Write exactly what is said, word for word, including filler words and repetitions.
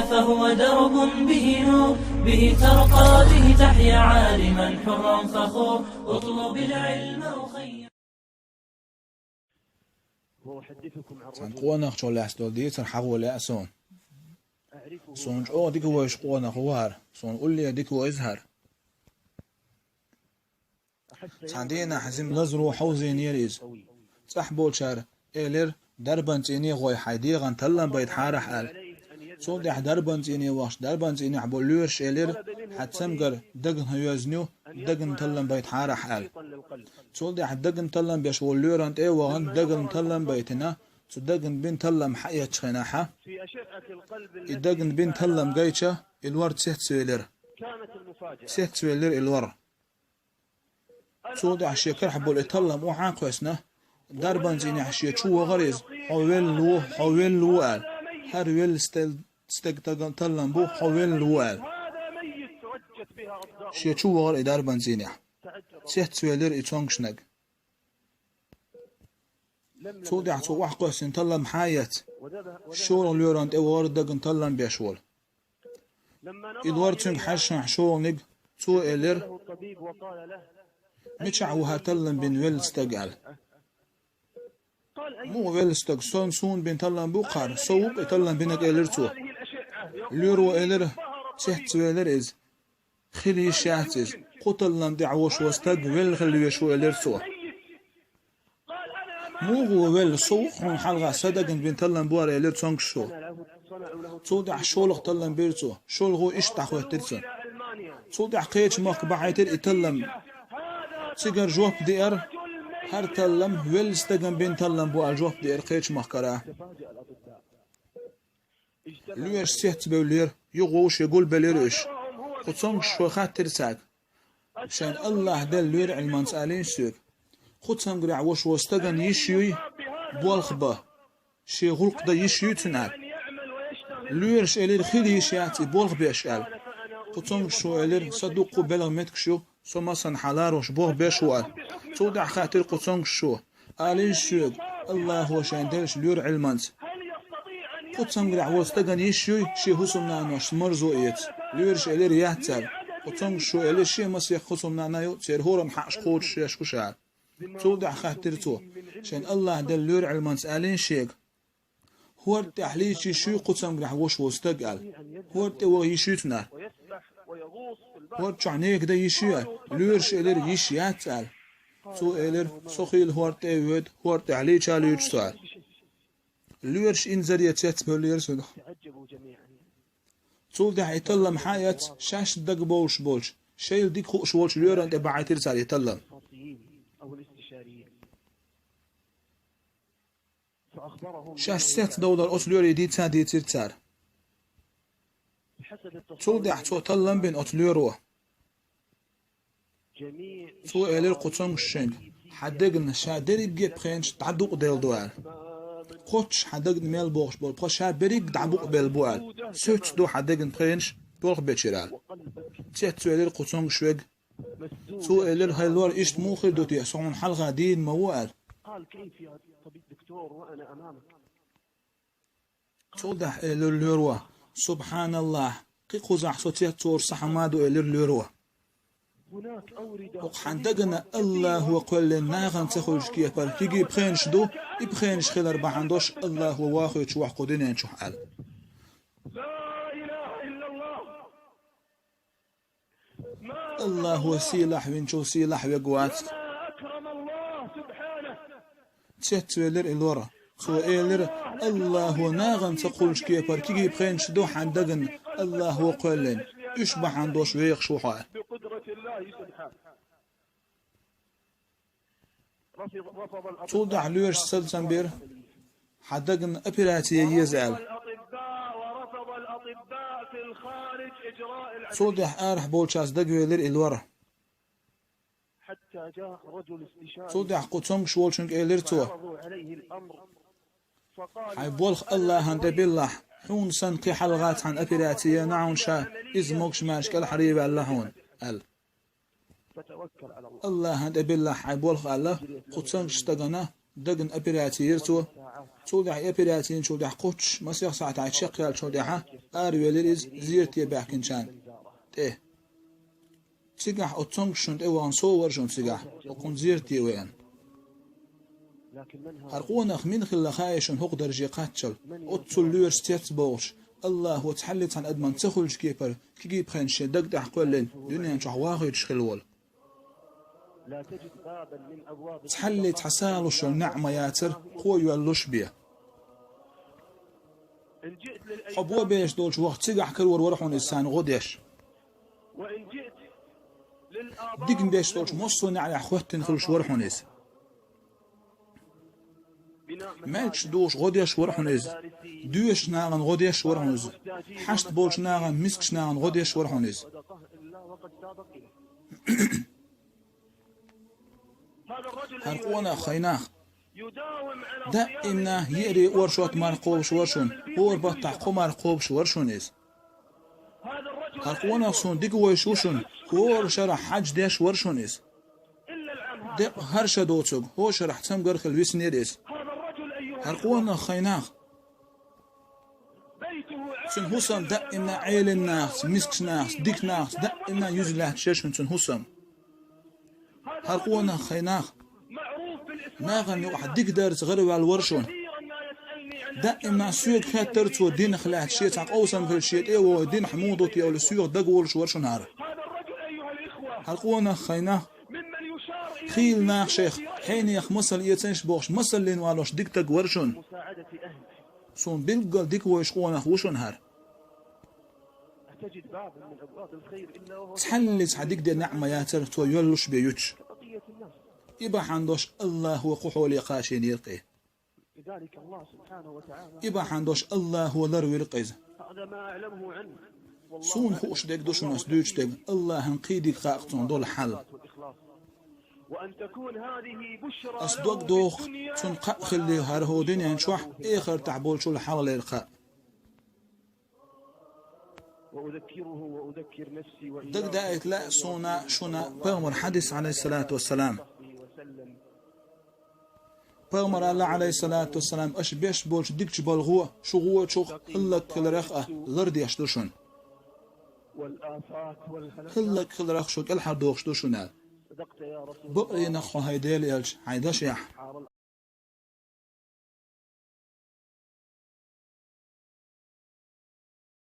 فهو درب به نور، به ترقى، به تحيا عالما حرا فخور. اطلب العلم أخي. Цхьан къонахчо лаьцна долу дийцар хьахо лаьа суна. Суна чӀогӀа дика вевзаш къонах ву хӀара, суна уллера дика ву иза хӀара. Цхьана дийнахь жима лазаро хьовзийнера иза. ЦӀахь болчара элира: «Дарбан цӀийне гӀой, хьайн дегӀан таллам байтахьара», — аьлла. Цул тӀаьхьа дарбан цӀийне вахча, дарбан цӀийнехь болу лоьраша элира: «Хьан цамгар дагна йоьзна ю, дагна таллам байтахьара», — аьлла. Цул тӀаьхьа дагна таллам беш волу лоьран тӀе а вахана, дагна таллам байтина, цу дагна бина таллам хьаэцча хенахь, и дагна бина таллам гайча, и лор цецвелира. Цецвелира и лор. Цул тӀаьхьа шен карахь болу и таллам охьа а кхоьссина, дарбан цӀийнехь шен чу вахара иза: «Хьо велла ву, хьо велла ву», — аьлла. ХӀара велла стел-, стеган таган таллам бу: «Хьо велла ву», — аьлла. Шен чу вахара и дарбан цӀийнехь. Цецвелира и цомгушнаг. Цул тӀаьхьа цо охьакхоьссина таллам хьаэцча, шолгӀа лоьран тӀе вахара дагна таллам беш волу. И лор цуьнга хьаьжча шолгӀаниг, цо элира: «Мичахь ву хӀара таллам бина велла стаг?» — аьлла. «Муха велла стаг? Со, суна бина таллам бу-кх хӀара, со ву-кх и таллам бинарг», — элира цо. Лоьро элира, цецвелира иза. «Хила йиш яц иза. Кху таллам тӀехь волуш волу стаг велла хила везаш ву», — элира цо. «Муха ву велла, со ву-кх хьуна хьалха, сан дагна бина таллам бу хӀара», — элира цомгушчо. Цул тӀаьхьа шолгӀа таллам бира цо, шолгӀа иштта дӀахӀоьттира цунна. Цул тӀаьхьа кхечу махка бахьийтира и таллам. Цигара жоп деара: «ХӀара таллам велла стагана бина таллам бу», — аьлла жоп деара кхечу махкара. Лоьраша цецбевллера, юха вовшех гулбеллера уьш. Кху цомгушчо хаьттира цаьрга: «Шайн АллахӀ делла лоьра Ӏилманца алийша соьга, кху цамгарехь волуш волу стагана йиш юй болх бан, шен гӀуллакх дан йиш юй цуьнан?» Лоьраша элира: «Хила йиш яц и болх беш», — аьлла. Кху цомгушчо элира: «Сан дуккха а белхан меттигаш ю, со массанхьа ларвеш болх беш ву», — аьлла. Цул тӀаьхьа хаьттира кху цомгушчо: «Алийша соьга, АллахӀо шайн деллачу лоьра Ӏилманца, кху цамгарехь волу стагана йиш юй шен хӀусамнаношца марзо эца?» Лоьраша элира: «Яц», — аьлла. Кху цомгушчо элира: «Шен масех хӀусамнана ю, церан хӀораммо хьаъаш кхочуш шаьш гуш», — аьлла. Цул тӀаьхьа хаьттира цо: «Шайн АллахӀ делла лоьра Ӏилманца алийша шега, хӀорда тӀехь лийча йиш юй кху цамгарехь волуш волу стаг», — аьлла. «ХӀорда тӀе ваха йиш юй цунна?» «ХӀорда чохь нега дан йиш юй?» — аьлла. Лоьраша элира: «Йиш яц», — аьлла. Цо элира: «Со хийла хӀорда тӀе а воьду, хӀорда тӀехь лийча а лоьцу со», — аьлла. Лоьраша инзаре цецбевллера цунах. Цул тӀаьхьа и таллам хьаэцча, шаьш дагабовлуш болчу, шайла дика хууш волчу лоьрана тӀе бахьийтира цара и таллам. Шаьш цецдовлар оцу лоьре дийца а дийцира цара. Цул тӀаьхьа цо таллам бина оцу лоьро. Цо элира кху цомгушчуьнга: «Хьан дегна ша дерриге а пхенаш дӀадукъаделла ду», — аьлла. «Кхоччуш хьан дегна мел бохуш болу пха ша берриг а дӀабукъабелла бу», — аьлла. «Суьрташ ду хьан дегна пхенаш болх бечуьра», — аьлла. Цецвелира кху цомгуш верг. Цо элира: «ХӀай лор, иштта муха хир ду те, со хьуна хьалха дийна ма ву», — аьлла. Цул тӀаьхьа элира лоьро: «СубхьаналлахӀ, кхин кхузахь со цецвалуш сан хӀума ду», — элира лоьро. «ХӀокху хьан дегна АллахӀо кхоьллина нахана ца хуьлучу кепара кегий пхенаш ду, и пхенаш хилар бахьана долуш АллахӀо вохуьйтуш ву хьо кху дуьнен чохь», — аьлла. АллахӀо сийлахь винчул сийлахь верг вац. Цецвелира и лор. Цо элира: «АллахӀо нахана ца кхуллучу кепара кегий пхенаш ду хьан дегна АллахӀо кхоьллина. Уьш бахьана долуш вехаш ву хьо». Цул тӀаьхьа лоьраша салцам бира, хьан дегна операци е еза аьлла. Цул тӀаьхьа арахь болчаьрца дагавелира и лор. Цул тӀаьхьа кху цомгуш волчуьнга элира цо: «Хьайн болх АллахӀана тӀе биллахь, хьуна санна кхин хьалха цхьана операци ян хьуна ша, иза могуш-маьрша кӀелхьарий ваьлла хьуна», — аьлла. «АллахӀана тӀе биллахь хьайн болх», — аьлла, кху цомгуш стагана дегна операци йира цо. Цул тӀаьхьа операци йинчул тӀаьхьа кхоччуш масех сахьтехь чекхъяьллачул тӀаьхьа аравелира иза зерате баьхкинчарна тӀе. Цигахь оцу цомгушчунна тӀе вахана сов вара шуна цигахь, хӀокхунна зерате веана. ХӀара къонах мила хилла хаьий шуна хӀокху дарже кхаччалц, оццул лоьраш цецбохуш, Аллахо цхьаллица цхьана адаман ца хуьлучу кепара, кегий пхенаш шен даг тӀехь кхоьллина, дуьнен чохь вахийтуш хилла волу. Цхьаллица цхьа салуш йолу неӀ ма яцара, кхо йоьллуш бен. Хьо бо беш долчу вахча цигахь карор вара хьуна иза царна гӀо деш. Дика деш долчу массо а неӀарехь хӀоьттина хуьлуш вара хьуна иза. Мелчаш духуш гӀо деш вара хьуна иза. Доьшучу нахана гӀо деш вара хьуна иза. Хьашт болчу нахана, мискачу нахана гӀо деш вара хьуна иза. ХӀара къонах хенахь, даимна еарий оршот мара кхобуш вара шуна, хӀора баттахь кхо мара кхобуш вара шуна иза. ХӀара къонах суна дика вевзаш ву шуна, хӀора шарахь хьаьж деш вара шуна иза. Декъа хӀара ша доцург, хӀора шарахь цамгар хилла виснера иза. ХӀара къонах хенахь, цуьнан хӀусам даимна Ӏелина нахаца, мискачу нахаца, дика нахаца, даимна юьза лаьтташ яра шуна цуьнан хӀусам. ХӀара къонах хенахь, нахана юкъахь дика дарца гӀараваьлла вара шуна. Даимна соьга хеттара цо динах лаьцна, шен цхьа къовсам хилча, шен тӀе а вогӀий, динах муха ду те аьлла, соьга дагаволуш вара шуна хӀара. ХӀара къонах хенахь, хийла нах шайх хьенех масал эцийша бохуш, масал лина валош дика стаг вара шуна. Суна билггал дика вевзаш къонах ву шуна хӀара. Цхьаллица цхьа дика де неӀ ма яцара, цо йоьллуш бен юьтуш. И бахьана долуш Аллахо кху хьоле кхачийнера-кх. И бахьана долуш Аллахо ларвира-кх иза. Суна хууш дерг ду шуна ас дуьйцуш дерг, Аллахьан кхин дика хаьа-кх цунна долу хьал. Ас дог доху, цунна кхаъ хилла хӀара хӀокху дуьнен чохь, эхартахь болчул хьалхалера кхаъ. Дагадаийта лаьа суна шуна пайхамаран хьадис, Ӏалайхиссалату вассалам. Пайхамара аьлла, Ӏалайхиссалату вассалам, аша беш болчу дикачу балхо шу гӀочух хӀаллакьхиларх а лардеш ду шуна. ХӀаллакьхиларх шу кӀелхьардохуш ду шуна аьлла. Бакъ динах хьо, хӀай Делан элча, хьайн дашехь.